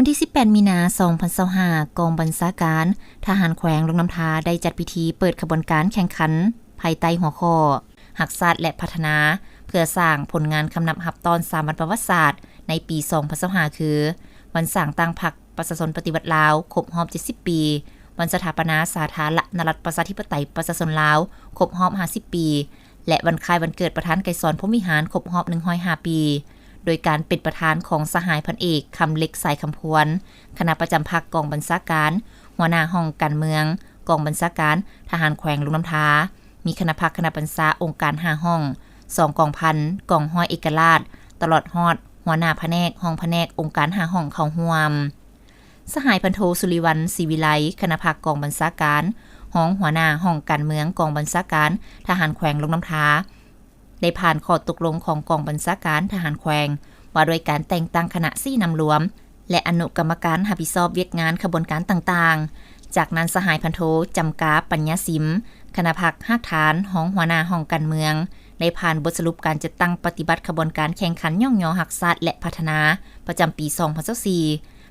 ວັນທີສິບແປດ ມີນາ ສອງພັນຊາວຫ້າ, ກອງບັນຊາການທະຫານແຂວງຫຼວງນ້ຳທາ ໄດ້ຈັດພິທີເປີດຂະບວນການແຂ່ງຂັນ ພາຍໃຕ້ຫົວຂໍ້ ຮັກຊາດ ແລະ ພັດທະນາ ເພື່ອສ້າງຜົນງານຄຳນັບຮັບຕ້ອນສາມວັນປະຫວັດສາດ ໃນປີສອງພັນຊາວຫ້າ ຄື ວັນສ້າງຕັ້ງພັກປະຊາຊົນປະຕິວັດລາວ ຄົບຮອບເຈັດສິບປີ, ວັນສະຖາປະນາສາທາລະນະລັດ ປະຊາທິປະໄຕ ປະຊາຊົນລາວ ຄົບຮອບຫ້າສິບປີ ແລະ ວັນຄ້າຍວັນເກີດປະທານໄກສອນ ພົມວິຫານ ຄົບຮອບໜຶ່ງຮ້ອຍຫ້າປີ, ໂດຍການເປັນປະທານຂອງສະຫາຍພັນເອກ ຄຳເລັກ ສາຍຄຳພວນ, ຄະນະປະຈຳພັກກອງບັນຊາການ, ຫົວໜ້າຫ້ອງການເມືອງ ກອງບັນຊາການທະຫານແຂວງຫຼວງນ້ຳທາ, ມີຄະນະພັກຄະນະບັນຊາອົງການຫ້າຫ້ອງ, ສອງກອງພັນ, ກອງຮ້ອຍເອກະລາດ, ຕະຫຼອດຮອດຫົວໜ້າພະແນກ, ຮອງພະແນກ, ອົງການຫ້າຫ້ອງເຂົ້າຮ່ວມ. ສະຫາຍພັນໂທ ສຸລິວັນ ສີວິໄລ, ຄະນະພັກກອງບັນຊາການ, ຮອງຫົວໜ້າຫ້ອງການເມືອງກອງບັນຊາການທະຫານແຂວງຫຼວງນ້ຳທາ, ໄດ້ຜ່ານຂໍ້ຕົກລົງຂອງກອງບັນຊາການທະຫານແຂວງ ວ່າດ້ວຍການແຕ່ງຕັ້ງຄະນະຊີ້ນຳລວມ ແລະ ອະນຸກຳມະການຮັບຜິດຊອບວຽກງານຂະບວນການຕ່າງໆ. ຈາກນັ້ນ ສະຫາຍພັນໂທ ຈຳກາ ປັນຍາສິມ, ຄະນະພັກຮາກຖານ, ຮອງຫົວໜ້າຫ້ອງການເມືອງ, ໄດ້ຜ່ານບົດສະຫຼຸບການຈັດຕັ້ງປະຕິບັດຂະບວນການແຂ່ງຂັນຍ້ອງຍໍຮັກຊາດ ແລະ ພັດທະນາ ປະຈຳປີສອງພັນຊາວສີ່,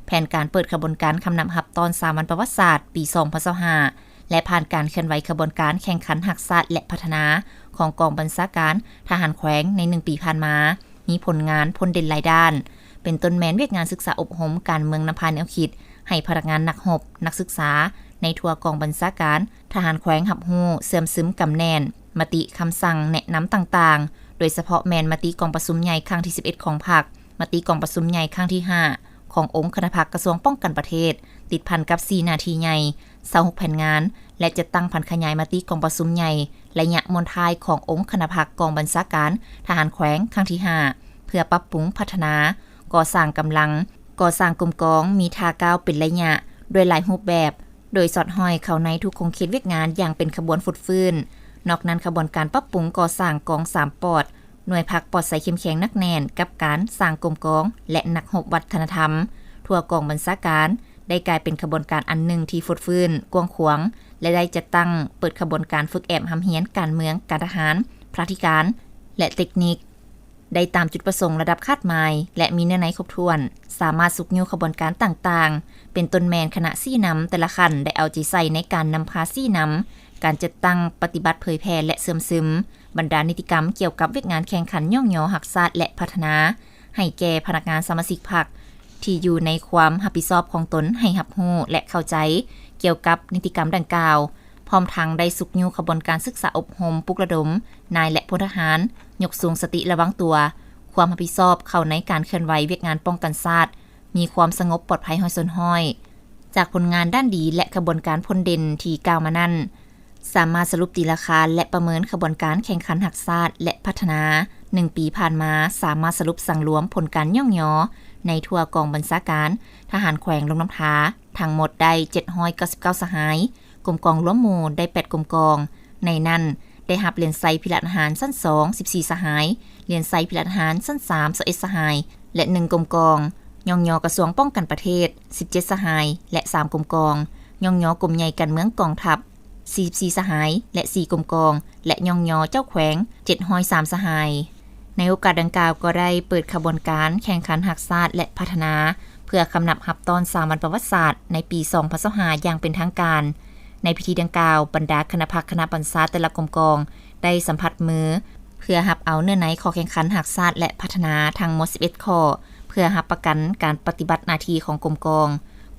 ແຜນການເປີດຂະບວນການຄຳນັບຮັບຕ້ອນສາມວັນປະຫວັດສາດ ປີສອງພັນຊາວຫ້າ ແລະ ຜ່ານການເຄື່ອນໄຫວຂະບວນການແຂ່ງຂັນຮັກຊາດ ແລະ ພັດທະນາ ຂອງກອງບັນຊາການທະຫານແຂວງໃນໜຶ່ງປີຜ່ານມາ ມີຜົນງານພົ້ນເດັ່ນຫຼາຍດ້ານ, ເປັນຕົ້ນແມ່ນວຽກງານສຶກສາອົບຮົມການເມືອງນຳພາແນວຄິດ ໃຫ້ພະນັກງານນັກຮົບ, ນັກສຶກສາ ໃນທົ່ວກອງບັນຊາການທະຫານແຂວງຮັບຮູ້, ເຊື່ອມຊຶມ, ກຳແໜ້ນມະຕິ, ຄຳສັ່ງ, ແນະນຳຕ່າງໆ, ໂດຍສະເພາະແມ່ນມະຕິກອງປະຊຸມໃຫຍ່ຄັ້ງທີສິບເອັດຂອງພັກ, ມະຕິກອງປະຊຸມໃຫຍ່ຄັ້ງທີຫ້າຂອງອົງຄະນະພັກກະຊວງປ້ອງກັນປະເທດ, ຕິດພັນກັບສີ່ໜ້າທີ່ໃຫຍ່, ຊາວຫົກແຜນງານ ແລະ ຈັດຕັ້ງຜັນຂະຫຍາຍມະຕິກອງປະຊຸມໃຫຍ່ໄລຍະມ້ວນທ້າຍຂອງອົງຄະນະພັກກອງບັນຊາການທະຫານແຂວງຄັ້ງທີຫ້າ ເພື່ອປັບປຸງພັດທະນາ, ກໍ່ສ້າງກຳລັງ, ກໍ່ສ້າງກົມກອງ, ມີທ່າກ້າວເປັນໄລຍະ ດ້ວຍຫຼາຍຮູບແບບ, ໂດຍສອດຫ້ອຍເຂົ້າໃນທຸກຂົງເຂດວຽກງານຢ່າງເປັນຂະບວນຟົດຟື້ນ. ນອກນັ້ນ, ຂະບວນການປັບປຸງກໍ່ສ້າງກອງສາມປອດ, ໜ່ວຍພັກປອດໃສເຂັ້ມແຂງໜັກແໜ້ນກັບການສ້າງກົມກອງ ແລະ ນັກຮົບວັດທະນະທຳ ທົ່ວກອງບັນຊາການ ໄດ້ກາຍເປັນຂະບວນການອັນໜຶ່ງທີ່ຟົດຟື້ນ, ກວ້າງຂວາງ ແລະ ໄດ້ຈັດຕັ້ງເປີດຂະບວນການຝຶກແອບຮ່ຳຮຽນການເມືອງ, ການທະຫານ, ພະລາທິການ ແລະ ເຕັກນິກ ໄດ້ຕາມຈຸດປະສົງລະດັບຄາດໝາຍ ແລະ ມີເນື້ອໃນຄົບຖ້ວນ, ສາມາດຊຸກຍູ້ຂະບວນການຕ່າງໆ, ເປັນຕົ້ນແມ່ນຄະນະຊີ້ນຳແຕ່ລະຂັ້ນໄດ້ເອົາໃຈໃສ່ໃນການນຳພາຊີ້ນຳ, ການຈັດຕັ້ງ, ປະຕິບັດ, ເຜີຍແຜ່ ແລະ ເຊື່ອມຊຶມ ບັນດານິຕິກຳກ່ຽວກັບວຽກງານແຂ່ງຂັນຍ້ອງຍໍຮັກຊາດ ແລະ ພັດທະນາ ໃຫ້ແກ່ພະນັກງານສະມາຊິກພັກ ທີ່ຢູ່ໃນຄວາມຮັບຜິດຊອບຂອງຕົນໃຫ້ຮັບຮູ້ ແລະ ເຂົ້າໃຈກ່ຽວກັບນິຕິກຳດັ່ງກ່າວ, ພ້ອມທັງໄດ້ຊຸກຍູ້ຂະບວນການສຶກສາອົບຮົມ, ປຸກລະດົມນາຍ ແລະ ພົນທະຫານ, ຍົກສູງສະຕິລະວັງຕົວ, ຄວາມຮັບຜິດຊອບເຂົ້າໃນການເຄື່ອນໄຫວວຽກງານປ້ອງກັນຊາດ, ມີຄວາມສະຫງົບປອດໄພຮ້ອຍສ່ວນຮ້ອຍ. ຈາກຜົນງານດ້ານດີ ແລະ ຂະບວນການພົ້ນເດັ່ນທີ່ກ່າວມານັ້ນ, ສາມາດສະຫຼຸບຕີລາຄາ ແລະ ປະເມີນຂະບວນການແຂ່ງຂັນຮັກຊາດ ແລະ ພັດທະນາໜຶ່ງປີຜ່ານມາ, ສາມາດສະຫຼຸບສັງລວມຜົນການຍ້ອງຍໍໃນທົ່ວກອງບັນຊາການທະຫານແຂວງຫຼວງນ້ຳທາ ທັງໝົດໄດ້ເຈັດຮ້ອຍເກົ້າສິບເກົ້າສະຫາຍ, ກົມກອງລວມໝູ່ໄດ້ແປດກົມກອງ, ໃນນັ້ນໄດ້ຮັບຫຼຽນໄຊພິລະອາຫານຊັ້ນສອງ ສິບສີ່ສະຫາຍ, ຫຼຽນໄຊພິລະອາຫານຊັ້ນສາມ ຊາວເອັດສະຫາຍ ແລະ ໜຶ່ງກົມກອງ, ຍ້ອງຍໍກະຊວງປ້ອງກັນປະເທດ ສິບເຈັດສະຫາຍ ແລະ ສາມກົມກອງ, ຍ້ອງຍໍກົມໃຫຍ່ການເມືອງກອງທັບ ສີ່ສິບສີ່ສະຫາຍ ແລະ ສີ່ກົມກອງ ແລະ ຍ້ອງຍໍເຈົ້າແຂວງ ເຈັດຮ້ອຍສາມສະຫາຍ. ໃນໂອກາດດັ່ງກ່າວກໍໄດ້ເປີດຂະບວນການແຂ່ງຂັນຮັກຊາດ ແລະ ພັດທະນາ ເພື່ອຄຳນັບຮັບຕ້ອນສາມວັນປະຫວັດສາດໃນປີສອງພັນຊາວຫ້າຢ່າງເປັນທາງການ. ໃນພິທີດັ່ງກ່າວ, ບັນດາຄະນະພັກຄະນະບັນຊາແຕ່ລະກົມກອງໄດ້ສຳຜັດມື ເພື່ອຮັບເອົາເນື້ອໃນຂໍ້ແຂ່ງຂັນຮັກຊາດ ແລະ ພັດທະນາທັງໝົດສິບເອັດຂໍ້ ເພື່ອຮັບປະກັນການປະຕິບັດໜ້າທີ່ຂອງກົມກອງ,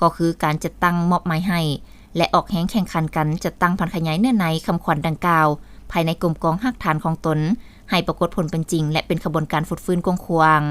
ກໍຄືການຈັດຕັ້ງມອບໝາຍໃຫ້ ແລະ ອອກແຮງແຂ່ງຂັນກັນຈັດຕັ້ງຜັນຂະຫຍາຍເນື້ອໃນຄຳຂວັນດັ່ງກ່າວ ພາຍໃນກົມກອງຮາກຖານຂອງຕົນ ໃຫ້ປາກົດຜົນເປັນຈິງ ແລະ ເປັນຂະບວນການຟົດຟື້ນກວ້າງຂວາງ.